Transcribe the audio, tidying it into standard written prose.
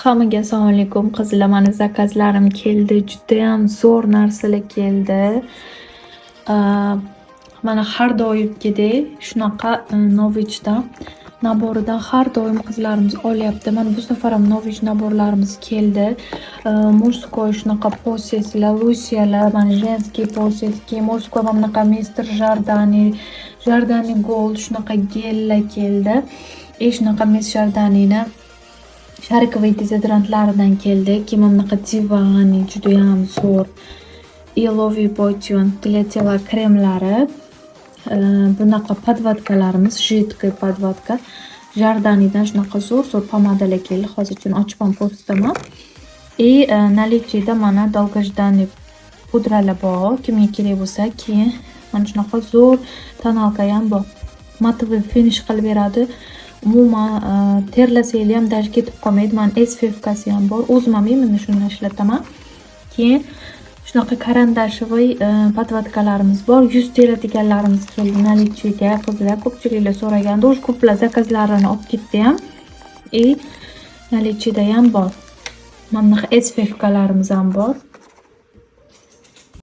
Hammaga assalomu alaykum, qizlar. Mani zakazlarim keldi. Judayam zo'r narsalar keldi. Mana, har doimgidek shunaqa Novicdan набор idan har doim qizlarimiz olyapti. Mana bu safar ham Novich набор larimiz keldi. Мужской shunaqa Possesslar, Lusiyalar, mana женский Possess, keyin мужской mana bunaqa Mister Jardani, Jardani Gold shunaqa gellar keldi. И shunaqa Miss Jardanini шариковый dezodorantlaridan keldi. Keyin mana bunaqa Divani judayam zo'r. И Love Potion для тела kremlari. Bunaqa подводка larimiz, жидкий подводка. Jardanidan shunaqa zo'r zo'r pomadalar keldi. Hozircha uni ochib ham ko'rsataman. И наличие da mana долгожданный pudralar bor. Kimga kerak bo'lsa, keyin mana shunaqa zo'r тоналка ham bor. Матовый finish qilib beradi. Umuman, terlasanglar ham даже ketib qolmaydi. Mani SPFkasi ham bor. O'zim ham именно shuni ishlataman. Keyin shunaqa карандашевый подводка larimiz bor. Yuz teradiganlarimiz keldi наличие ga, qizlar. Ko'pchiliklar so'ragandi. Уже ko'plar zakazlarini olib ketdi ham. И наличие da ham bor. Mana bunaqa SPFkalarimiz ham bor.